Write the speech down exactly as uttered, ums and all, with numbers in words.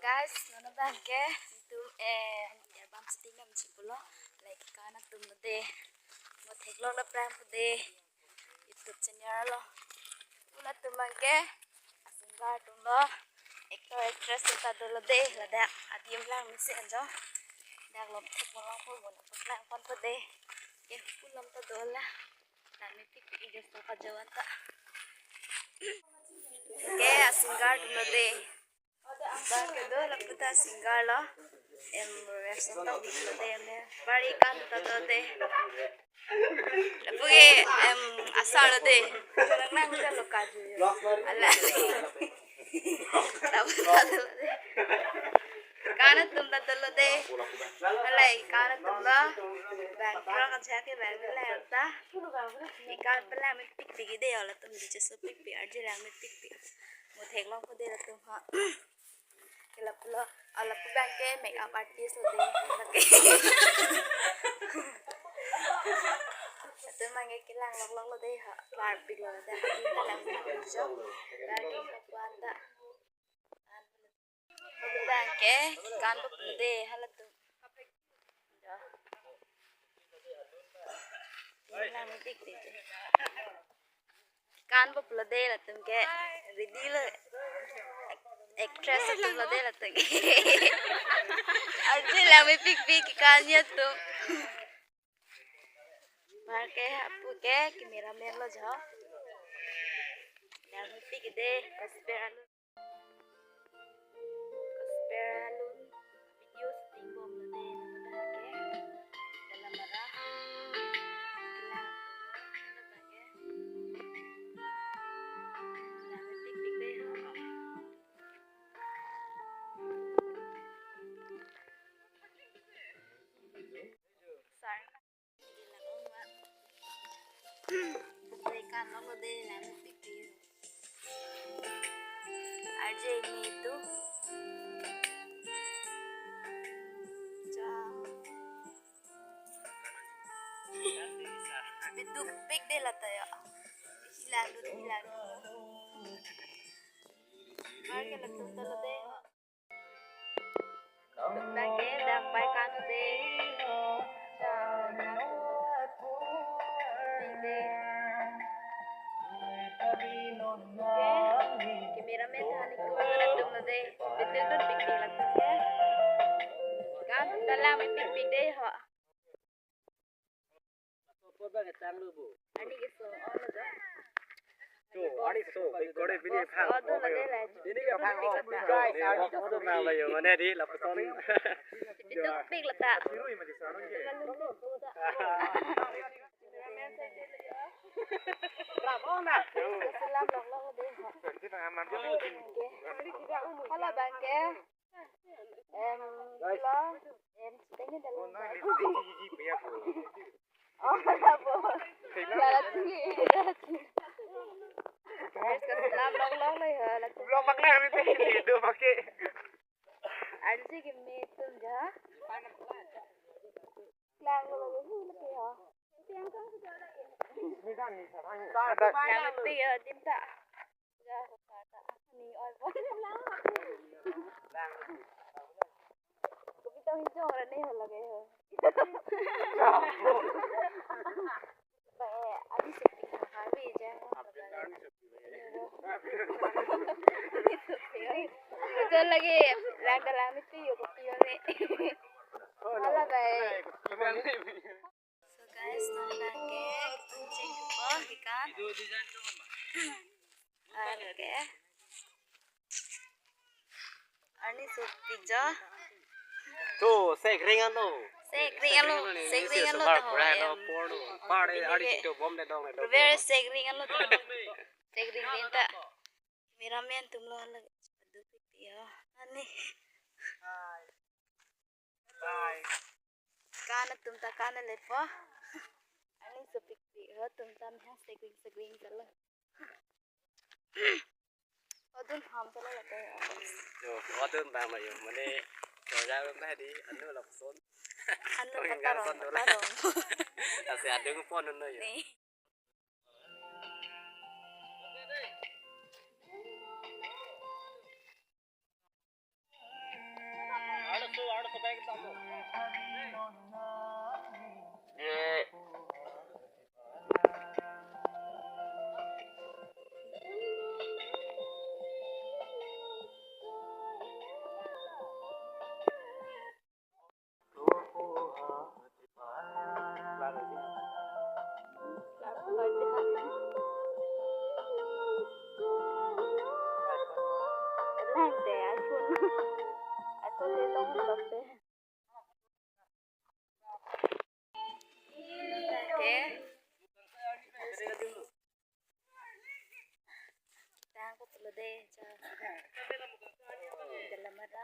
Guys, non abang ke itum, eh, ya bang shooting dam si pulo. Like, kan atum lo de. Mo theklong da prank pu de. YouTube channel lo. Pu latum abang ke a-singer atum lo. Actor actress atum ta dolo de. Ladak adim lang mesen jo. Dak lo thek mo long pu mo na prank pon pu de. Ke pu lam ta dola. Nami tik tik ijo so kajawan ta. Ke a-singer atum lo de. Bang ke do lapu ta singer lo. Em, reaction ta dik lo de em. Bari kan ta do de. Lapu ke, em, asar lo de. Nang nang ja lo kaju. Ala. Lapu ta do lo de. Kan atum ta do lo de. Alai kan atum lo. Bang pro kan sa ke bang la ta. Ikan pelang me tik tik de yo latum di cheso pik pik arje lang me tik tik. Mo theklong pu de latum ha. Ke lapu lo, ah, lapu abang ke makeup artist lo de. Latum abang ke kelang lok lok lo de ha. Par pik lo de. Abang ke lapu anta. Lapu abang ke kan lo pu de ha latum. Lang me tik tik. Kan pu lo de latum ke ready lo. Actress atum lo de latum ke. Arje lang me pik pik kan ya tu. Mar ke apu ke cameraman lo jo. Lang me pik de kasper lo. Kasper alun video shooting bom lo de nang ke. Dalam bara. Kelang. Nang ke. Nang tik tik de. Sar. Ikan lo de lang me tik tik. Arje me tu. Cha. Biduk pik de lata ya. Hilang dun, hilang dun. Mar ke latum ta lo de. Bang ke dak pai kan de. Dak pai kan de. Oke. Cameraman ta ni ku na tum de. Betul dun pik pik latum ke. Kan dalam pik pik de ho. Ani ke so, oh, lo jo. To, ani so, bikore bini phang. Oh, to, lo de la. Bini ke phang, oh, guys, ani ke so na la yo, mane di, lapuson. Itu pik lata. Bravo na. Salam long long de. Halo bang ke. Em, guys. Lo, em, pengen dalam. Oh, apa? Lala tinggi, lala tinggi. Guys, ke selam long long le ha, lala tinggi. Long pakai hari ini, itu pakai. Arje ke me tum ja. Lang lo lo hu lagi ha. Yang kan sudah lagi. Lang itu ya, cinta. Ja, kata. Ni oi bo. Lang. Kopi tong hijong ra ne ho lage ho. Ba, ani sepi ha, ha, wi ja. Betul lagi, lang dalam itu yo kopi yo ne. Hala, bye. So guys, non abang ke kencing po ikan. Ar ke. Ani so tik jo. To, sekring alo. Sekring alo, sekring alo to. Pare ari to bom de dong de. Rubber sekring alo to. Sekring din ta. Cameraman tum lo lagi. Aduh, ya. Ani. Bye. Kan atum ta kan lepo. Ani so pik pik ho tum ta mehang segring segring kalo. Odun ham kalo late. Yo, odun bang ma yo. Mane, kerja bang tadi, anu lapuson. Anu patarong, patarong. Asi adung pon anu yo. Ni. Lang de, iPhone. iPhone le long lok de. Oke. Tang ko pulo de, cha. Dalam ada.